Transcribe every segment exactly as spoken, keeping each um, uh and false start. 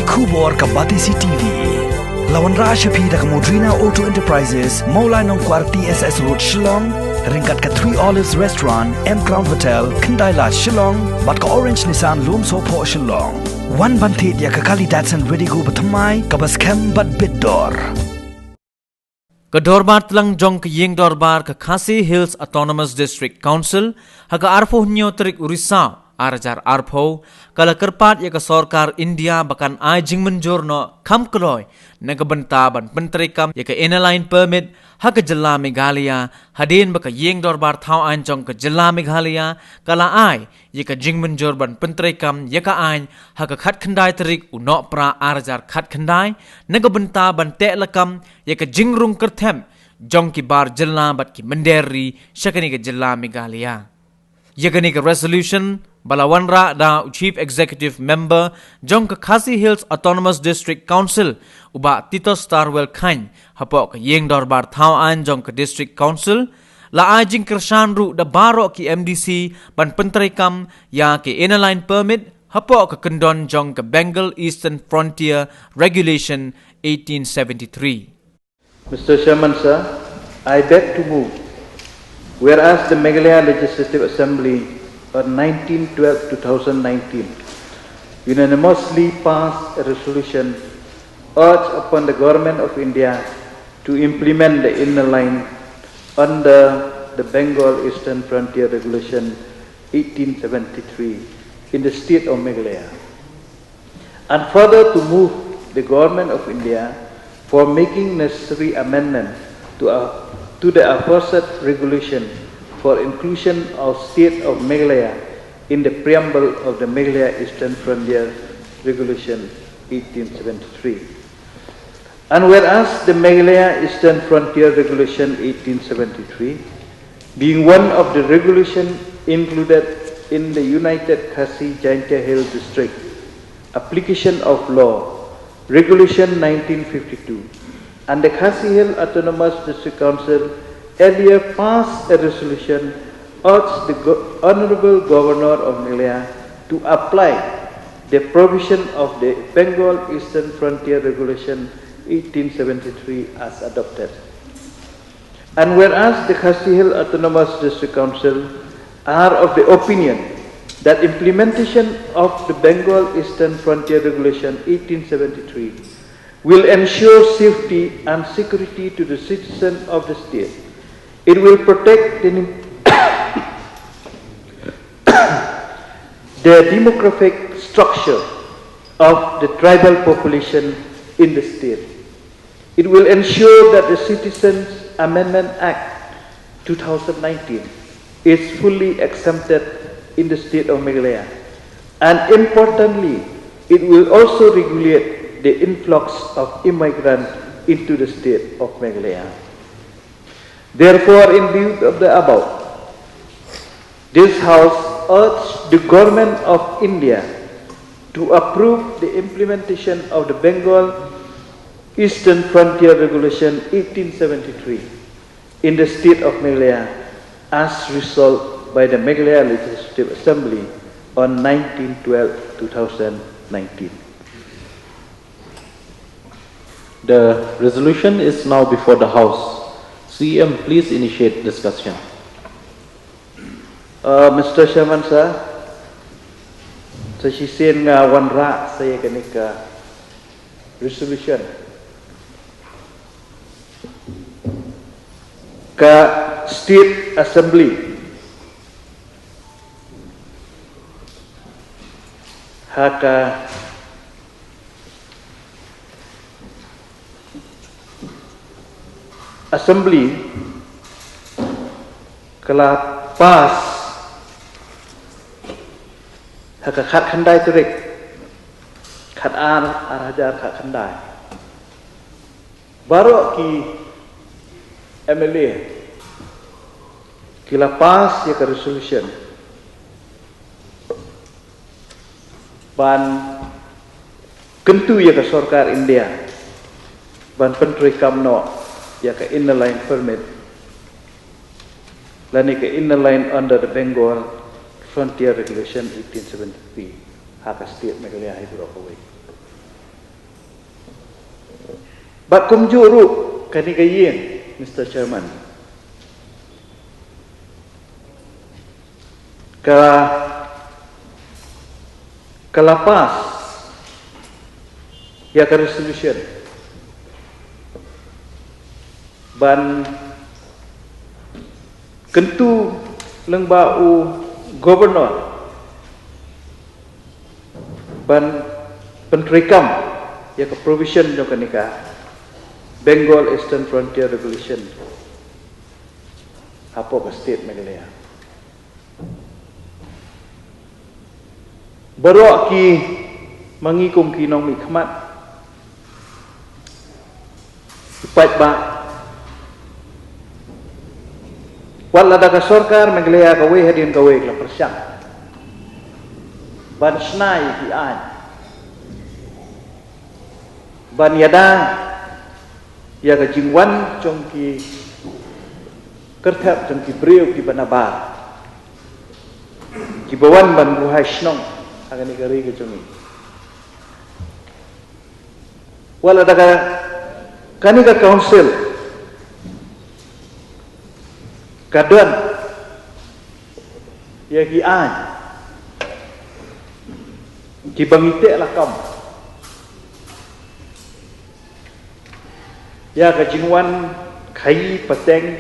Khubor ka Batesi T V. La wanrah sha phi da ka Modrina Auto Enterprises, Mawlai Nongkwar T S S Road Shillong, ryngkat ka Three Olives Restaurant, M Crown Hotel, Khyndai Lad Shillong, bad ka Orange Nissan Lumsohphoh Shillong. Wan ban thied ïa ka kali Datsun Redigo bathymmai, kaba skhem bad bit dor. Ka dorbar tlang jong ka ïing dorbar ka Khasi Hills Autonomous District Council, ha ka arphew hynñiew tarik u Risaw, ar hajar arphew, ka la kyrpad ïa ka sorkar India ba kan ai jingmynjur noh kham kloi na ka bynta ban pyntreikam ïa ka Inner Line Permit ha ka jylla Meghalaya, hadien ba ka ïing dorbar thaw aiñ jong ka jylla Meghalaya ka la ai ïa ka jingmynjur ban pyntreikam ïa ka aiñ ha ka khatkhyndai tarik u Nohprah ar hajar khatkhyndai, na ka bynta ban teh lakam ïa ka jingrung kyrthep jong ki bar jylla bad ki mynder ri sha kane ka jylla Meghalaya. Ïa kane ka resolution ba la wanrah da u Chief Executive Member jong ka Khasi Hills Autonomous District Council, u Bah Titosstarwell Chyne, hapoh ka ïing dorbar thaw aiñ jong ka District Council, la ai jingkyrshan ruh da baroh ki M D C ban pyntreikam ïa ka Inner Line Permit hapoh ka kyndon jong ka Bengal Eastern Frontier Regulation eighteen seventy-three. Mister Chairman, sir, I beg to move, whereas the Meghalaya Legislative Assembly on nineteen twelve two thousand nineteen unanimously passed a resolution urged upon the Government of India to implement the Inner Line under the Bengal Eastern Frontier Regulation eighteen seventy-three in the state of Meghalaya. And further, to move the Government of India for making necessary amendment to, a, to the aforesaid regulation for inclusion of state of Meghalaya in the preamble of the Meghalaya Eastern Frontier Regulation eighteen seventy-three. And whereas the Meghalaya Eastern Frontier Regulation eighteen seventy-three, being one of the regulation included in the United Khasi Jaintia Hill District Application of Law, Regulation nineteen fifty-two, and the Khasi Hill Autonomous District Council earlier passed a resolution urged the Go-, Honorable Governor of Meghalaya to apply the provision of the Bengal Eastern Frontier Regulation eighteen seventy-three as adopted. And whereas the Khasi Hill Autonomous District Council are of the opinion that implementation of the Bengal Eastern Frontier Regulation eighteen seventy-three will ensure safety and security to the citizen of the state. It will protect the, the demographic structure of the tribal population in the state. It will ensure that the Citizens Amendment Act two thousand nineteen is fully exempted in the state of Meghalaya. And importantly, it will also regulate the influx of immigrants into the state of Meghalaya. Therefore, in view of the above, this House urged the Government of India to approve the implementation of the Bengal Eastern Frontier Regulation eighteen seventy-three in the state of Meghalaya as resolved by the Meghalaya Legislative Assembly on nineteen twelve two thousand nineteen. The resolution is now before the House. C E M, please initiate discussion. Uh, Mister Chairman, sir, sa shisien nga wanrah sa ïa kane ka resolution. Ka State Assembly ha ka Assembly ka la pass ha ka khatkhyndai tarik, khatar, ar hajar khatkhyndai. Baroh ki M L A ki la pass ïa ka resolution ban kyntu ïa ka sorkar India ban pyntreikam noh ïa ka Inner Line Permit lane ka Inner Line under the Bengal Frontier Regulation eighteen seventy-three ha ka state Meghalaya hi baroh kawei. Bad kumjuh ruh kane ka ïing, Mister Chairman, ka, ka la pass ïa ka resolution ban kyntu lyngba u Governor ban pyntreikam ïa ka provision jong kane ka Bengal Eastern Frontier Regulation hapoh ka state Meghalaya. Baroh ki, ma ngi kum ki nongmihkhmat, ki paidbah, wat lada ka sorkar Meghalaya kawei hadien kawei ka la pyrshang ban shna ïa ki aiñ ban ïada ïa ka jingwan jong ki kyrthep, jong ki briew kiba nabar, kiba wan ban buhai shnong ha kane ka ri ka jong ngi. Wat lada ka, kane ka council ka don ïa ki aiñ kiba ngi teh lakam ïa ka jingwan khaïi pateng,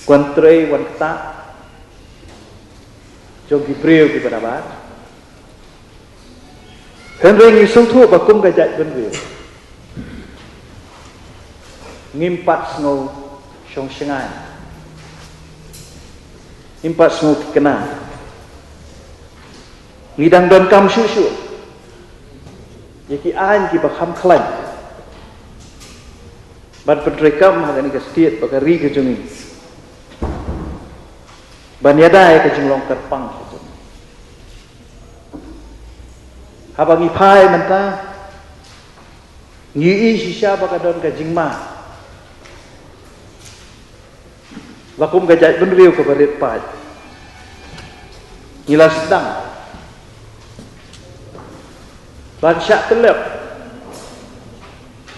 wan trei wan ktah jong ki briew kiba nabar. Hynrei ngi sngewthuh ba kum ka jaitbynriew ngim pat sngew shong shngaiñ, ngim pat sngew thikna. Ngi dang donkam shuh shuh ïa ki aiñ kiba kham khlaiñ ban pyntreikam ha kane ka state bad ka ri ka jong ngi, ban ïada ïa ka jinglong kyrpang ka jong ngi. Haba ngi phai mynta, ngi ïohi shisha ba ka don ka jingma ba kum ka jaitbynriew kaba rit paid, ngi la sdang ban shah tyllep,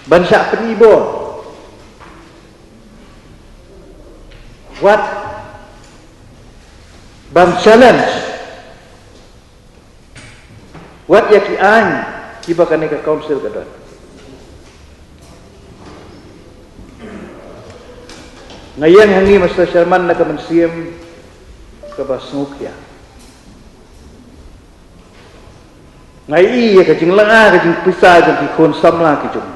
ban shah pynibor, wat ban challenge wat ïa ki aiñ kiba kane ka council ka don. Nga ïeng ha ngi, Mister Chairman, na ka mynsiem kaba sngewkhia. Nga ïohi ïa ka jinglynga ka jingpisa jong ki khun samla ki jong,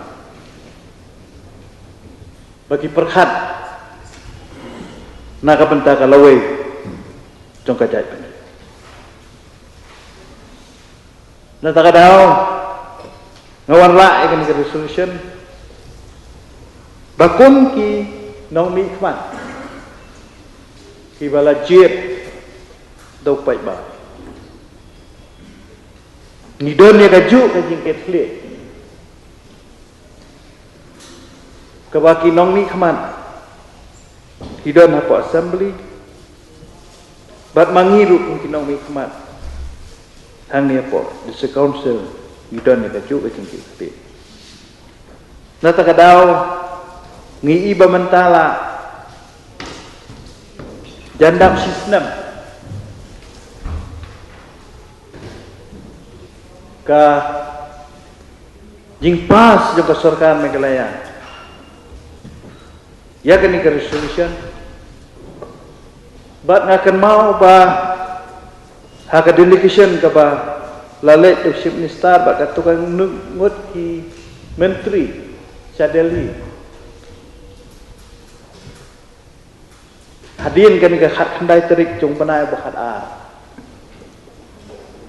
ba ki pyrkhat na ka bynta ka lawei jong ka jaitbynriew. Na kata ka daw nga wanrah ïa kane ka resolution ba kum ki nongmihkhmat kiba la jied da u paidbah, ngi don ïa kajuh ka jingkitkhlieh kaba ki nongmihkhmat ki don hapoh Assembly bad ma ngi ruh kum ki nongmihkhmat hangne hapoh District Council, ngi don ïa kajuh ka jingkitkhlieh. Na kata ka daw ngi ïohi ba mynta la jan dap shi snem ka jingpass jong ka sorkar Meghalaya ïa kane ka resolution. Bad nga kynmaw ba ha ka delegation kaba la leit u Chief Minister bad katto katne ngut ki myntri sha Delhi, hadien kane ka khatkhyndai tarik jong u bnai ba khatar,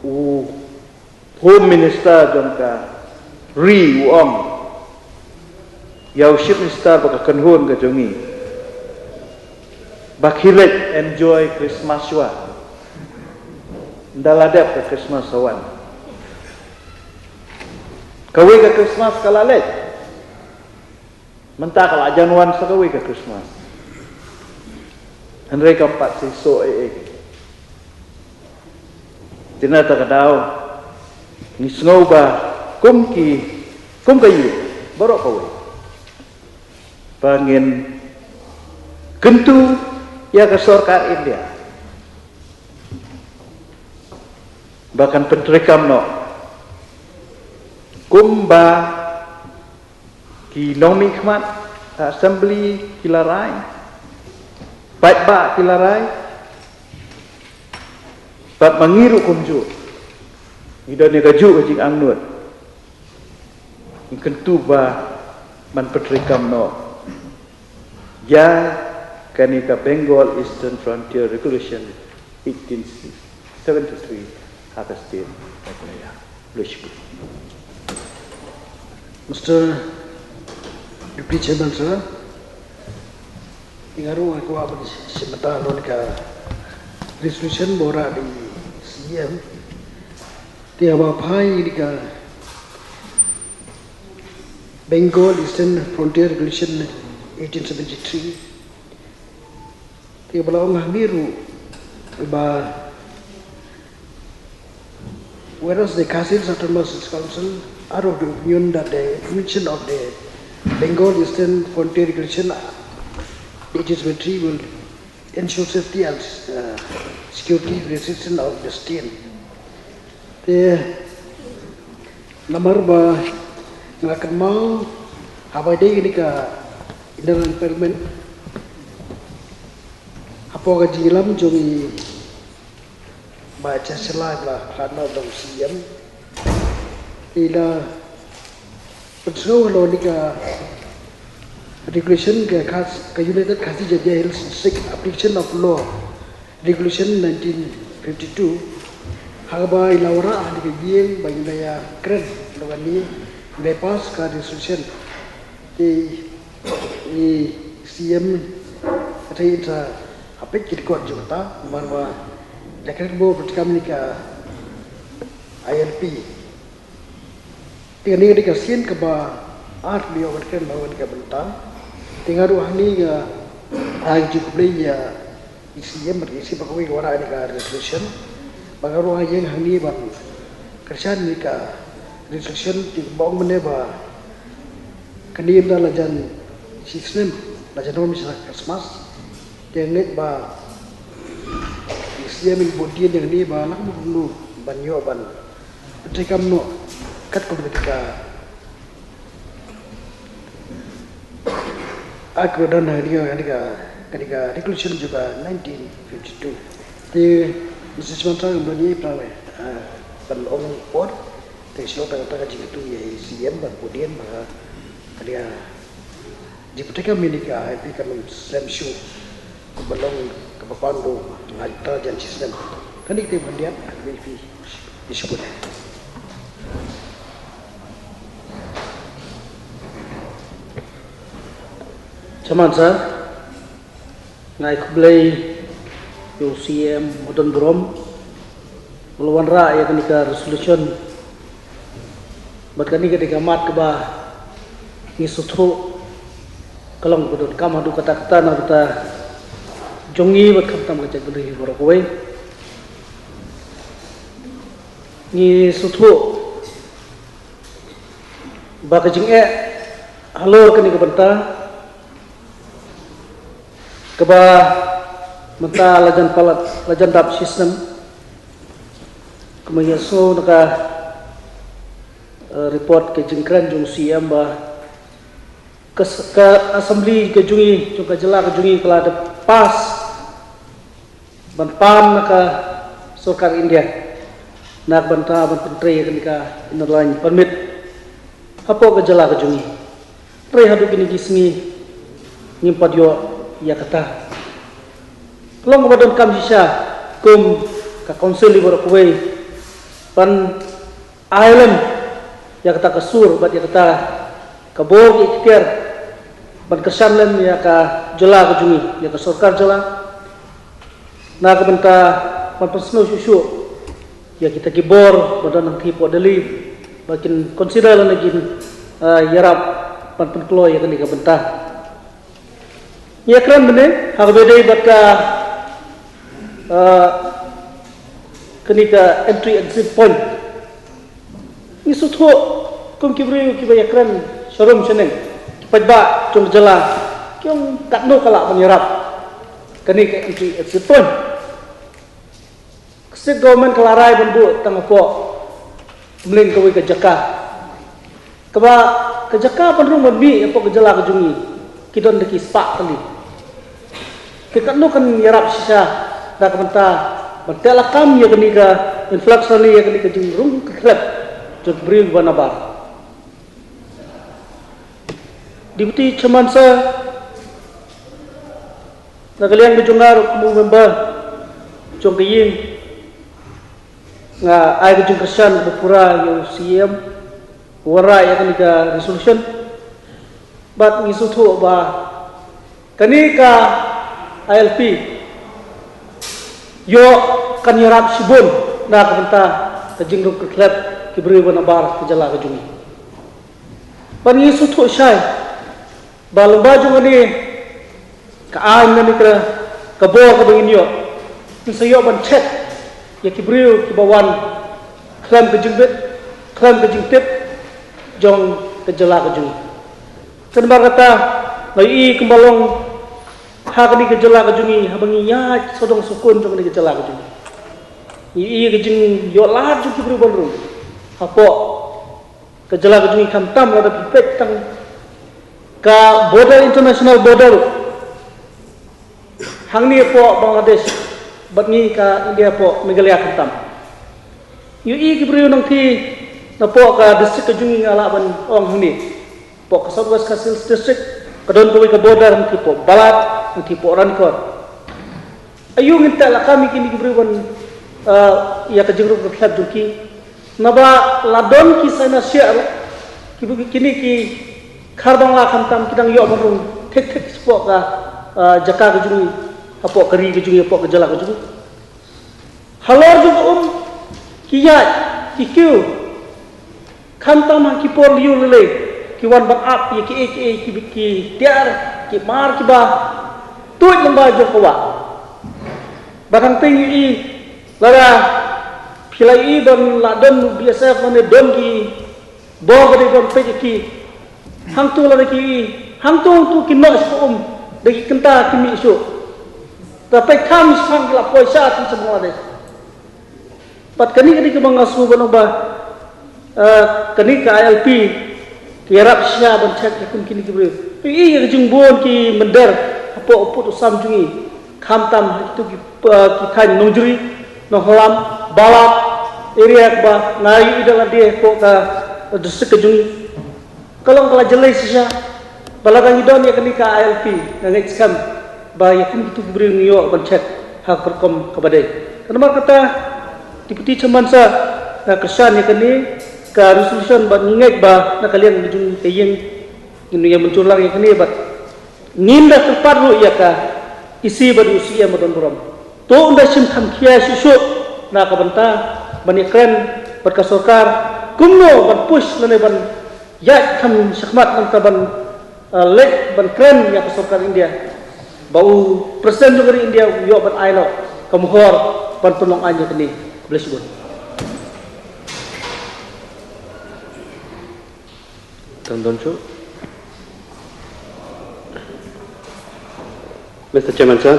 u Home Minister jong ka ri u ong ïa u Chief Minister bad ka kynhun ka jong ngi ba khie leit enjoy Christmas shuwa, ynda la dep ka Christmas sa wan. Kawei ka Christmas ka la leit, mynta ka la jan wan sa kawei ka Christmas. Hynrei kam pat seisoh ei ei. Te na kata ka daw ngi sngew ba kum ki, kum ka youth, baroh kawei ba ngin kyntu ïa ka sorkar India ba kan pyntreikam noh kumba ki nongmihkhmat assembly ki la rai, paidbah ki la rai, bad ma ngi ruh kumjuh ngi don ïa kajuh ka jingangnud. Ngi kyntu ba man pyntreikam noh ïa kane ka Bengal Eastern Frontier Regulation eighteen seventy-three ha ka state Meghalaya. Khublei shibun. Mister Deputy Chairman sir, nga ruh nga kwah ban shim bynta halor ka resolution ba wanrah da i C M. Te haba phai ïa ka Bengal Eastern Frontier Regulation eighteen seventy-three, te ba la ong hangne ruh ba, whereas the Khasi Hills Autonomous Council are of the opinion that the implementation of the Bengal Eastern Frontier Regulation eighteen seventy-three will ensure safety and, uh, security, resistance of the state. Te namar ba nga kynmaw haba dei kane ka Inner Line Permit, hapoh ka jingïalam jong i Bah Chancellor ba la khlad noh da u C M, i la pynsngew halor kane ka regulation ka Khas-, ka United Khasi Jaintia Hills District Application of Law Regulation nineteen fifty-two, ha kaba i la wanrah ha kane ka ïing ba ngin ïa kren halor kane, ngin ïa pass ka resolution. Te i C M ka tei in sa hapdeng ki record jong kata, namar ba la kren bor ba kane ka I L P. Te kane ka dei ka sien kaba ar ba ïoh ban kren halor kane ka bynta. Te nga ruh hangne nga ai jingkhublei ïa i C M bad i C M ba kawei ka wanrah kane ka resolution. Ba nga ruh nga ïeng hangne ban kyrshan ïa ka resolution, te kumba ong mynne ba kane mynta la jan shisnem, la jan wan sha Christmas. Te nga ngeit ba i C M in bud dien ïa kane ba la kumno ban ïoh ban pyntreikam noh katkum kane ka Act ba don ha kane ka, kane ka, kane ka regulation jong ka nineteen fifty-two. Te Mister Chairman, ngam don ei ei pat, ah, ban ong por. Te shu tang tang ka jingkyntu ïa i C M ban pynbeit ba kane ka jingpyntrei kam kane ka I L P kan ym slem shuh. Kaba long kaba pang dei na ka jan shisnem. Kane ka te ban ïa ka I L P. Ïa shu pynbeit. Chairman sir, nga ai khublei ïa u C M ba don burom ba la wanrah ïa kane ka resolution. Bad kane ka dei ka mat kaba ngi sngewthuh ka long kaba donkam haduh katta katta na ka bynta jong ngi bad khamtam ka jaitbynriew baroh kawei. Ngi sngewthuh ba ka jingeh halor kane ka bynta kaba mynta la jan palat, la jan dap shisnem. Kumba ngi ïohsngew na ka, eh, report ka jingkren jong u C M ba ka s-, ka assembly ka jong ngi, jong ka jylla ka jong ngi ka la dep pass ban pan na ka sorkar India na ka bynta ban pyntrei ïa kane ka Inner Line Permit hapoh ka jylla ka jong ngi. Hynrei haduh kine ki sngi ngim pat ïoh ïa kata. Ka long kaba donkam shisha kum ka council baroh kawei ban ai lem ïa kata ka sur bad ïa kata ka bor ka iktiar ban kyrshan lem ïa ka jylla ka jong ngi, ïa ka sorkar jylla, na ka bynta ban pynsngew shuh shuh ïa kita ki bor ba don hangtei hapoh Delhi ba kin consider lane kin, ah, ïarap ban pynkloi ïa kane ka bynta. Ngi ïakren mynne ha kaba ïadei bad ka, ah, kane ka entry exit point. Ngi sngewthuh kum ki briew kiba ïakren sharum shaneng, ki paidbah jong ka jylla ki ong katno ka lah ban ïarap kane ka entry exit point. Ka state government ka la rai ban buh tang hapoh mlien kawei ka jaka, kaba ka jaka ban rung ban mih hapoh ka jylla ka jong ngi ki don da ki spah tylli. Te katno kan ïarap shisha da ka bynta ban teh lakam ïa kane ka influx lane ïa kane ka jingrung kyrkhlep jong ki briew kiba nabar. Deputy Chairman Sir, na ka liang ka jong nga ruh kum u member jong ka ïing, nga ai ka jingkyrshan kaba pura ïa u C M u wanrah ïa kane ka resolution. Bad ngi sngewthuh ba kane ka I L P ïoh kan ïarap shibun na ka bynta ka jingrung kyrkhlep ki briew ba nabar ka jylla ka jong ngi. Bad ngi sngewthuh shai ba lyngba jong kane ka aiñ lane ka, ka bor kaba ngin ïoh, ngin sa ïoh ban check ïa ki briew kiba wan khlem ka jingbit, khlem ka jingtip jong ka jylla ka jong ngi. Te namar kata, nga ïohi kumba long ha kane ka jylla ka jong ngi, haba ngi ïaid sawdong sawkun jong kane ka jylla ka jong ngi, ngi ïohi ka jingïoh lad jong ki briew ban rung hapoh ka jylla ka jong ngi, khamtam lada phi peit tang ka border, international border, hangne hapoh Bangladesh bad ngi ka India hapoh Meghalaya khamtam. Ngi ïohi ki briew nangta napoh ka district ka jong ngi, nga lah ban ong hangne, hapoh ka South West Khasi Hills District, ka don kawei ka border hangtei hapoh Balad, hangtei hapoh Ranikor. Aïu ngin teh lakam ïa kine ki briew ban, ah, ïa ka jingrung kyrkhlep jong ki? Naba la don ki saina shiah ruh, ki, kine ki khar Bangla khamtam ki dang ïoh ban rung thik thik shapoh ka, ah, jaka ka jong ngi, hapoh ka ri ka jong ngi, hapoh ka jylla ka jong ngi. Halor jong ka um ki ïaid, ki kiew, khamtam ha ki por lyiur lei lei, ki wan ban ap ïa kiei kiei ki, ki tiar, ki mar kiba tuid lyngba jong ka wah. Bad hangtei ngi ïohi, lada phi la ïohi ban la don B S F lane don ki bor ba dei ban peit ïa ki, hangto lada ki ïohi, hangto hangto ki noh sha ka um da ki kynta ki mih shuh. Te peit kham shaphang ki la poi sha, ki sha Bangladesh. Bad kane ka dei kaba nga sngew ban ong ba, eh, kane ka I L P ka ïarap shisha ban check ïa kum kine ki briew. Phi ïohi ïa ka jingbun ki mynder hapoh u pud u sam jong ngi, khamtam ha kito ki, eh, ki thaiñ Nongjri, Nonghalam, Balad, area kaba nga ïohi da lade hapoh ka district ka jong ngi. Ka long ka la jlei shisha ba lada ngi don ïa kane ka I L P, nga ngeit skhem ba ïa kum kito ki briew ngi ïoh ban check ha ka rukom kaba dei. Te namar kata, Deputy Chairman Sir, nga kyrshan ïa kane ka resolution bad ngi ngeit ba na ka liang ka jong ka ïing ngin ïa mynjur lang ïa kane bad ngin da kyrpad ruh ïa ka E C bad u C M ba don burom. To ynda shim kham khia shuh shuh na ka bynta ban ïakren bad ka sorkar kumno ban push lane ban ïaid kham shakhmat nangta ban, eh, leit ban kren ïa ka sorkar India ba u President jong ka ri India u ïoh ban ai noh ka mohor ban pynlong aiñ ïa kane. Khublei shibun. Tang don shuh. Mister Chairman Sir,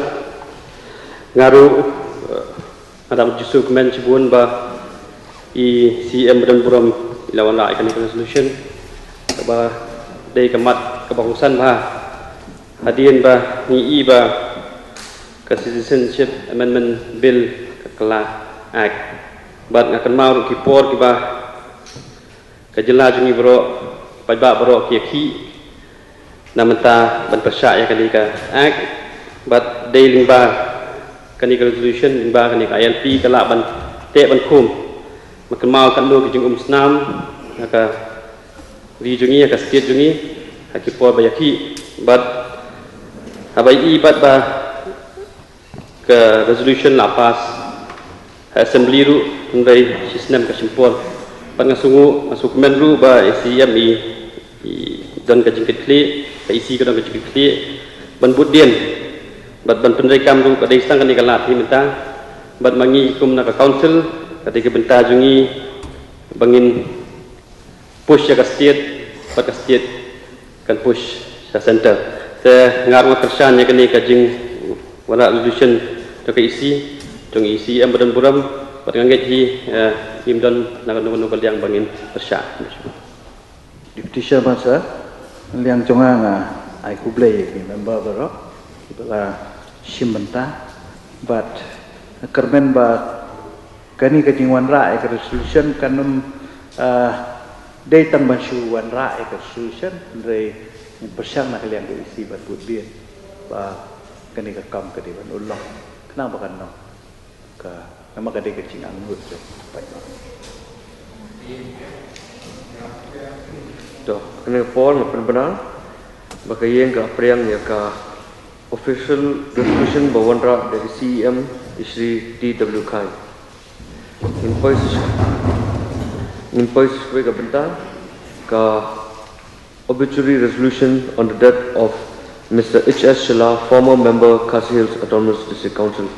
nga ruh, eh, nga dap jisu kmen shibun ba i C M ba don burom i la wanrah ïa kane ka resolution kaba dei ka mat kaba kongsan bha hadien ba ngi i ba ka Citizenship Amendment Bill ka kylla Act. Bad nga kynmaw ruh ki por kiba ka jylla jong ngi baroh, paidbah baroh ki ïakhih na mynta ban pyrshah ïa kane ka Act. Bad dei lyngba kane ka resolution, lyngba kane ka I L P ka lah ban teh ban khum. Nga kynmaw katno ki jingumsnam ha ka ri jong ngi, ha ka state jong ngi ha ki por ba ïakhih. Bad haba i bad ba ka resolution la pass ha Assembly ruh hynrei shisnem ka shim por. Bad nga sngew, nga sngewkmen ruh ba i C M i, i don ka jingkitkhlieh, ka E C ka don ka jingkitkhlieh ban bud dien bad ban pyntreikam ruh. Ka dei tang kane ka lad hi mynta bad ma ngi kum na ka council ka dei ka bynta jong ngi ba ngin push ïa ka state bad ka state kan push sha center. Te nga ruh nga kyrshan ïa kane ka jingwanrah resolution jong ka E C, jong E C M ba don burom, bad nga ngeit hi, eh, ngim don na kano kano ka liang ba ngin pyrshah. Deputy Chairman sir, liang jong nga nga ai khublei ïa ki member baroh kiba la shim bynta, bad kyrmen ba kane ka jingwanrah ïa ka resolution kan ym, ah, dei tang ban shu wanrah ïa ka resolution, hynrei ngin pyrshang na ka liang ka E C ban bud biang ba kane ka kam ka dei ban urlong khnang ba kan long ka, namar ka dei ka jingangnud jong paidbah. To, kane ka por nga pynbna ba ka ïing ka pdiang ïa ka official resolution ba wanrah da ka C E M, i Shri T W Khai. Ngin poi sha, ngin poi sha ka bynta ka obituary resolution on the death of Mister H S Shylla, former member, Khasi Hills Autonomous District Council.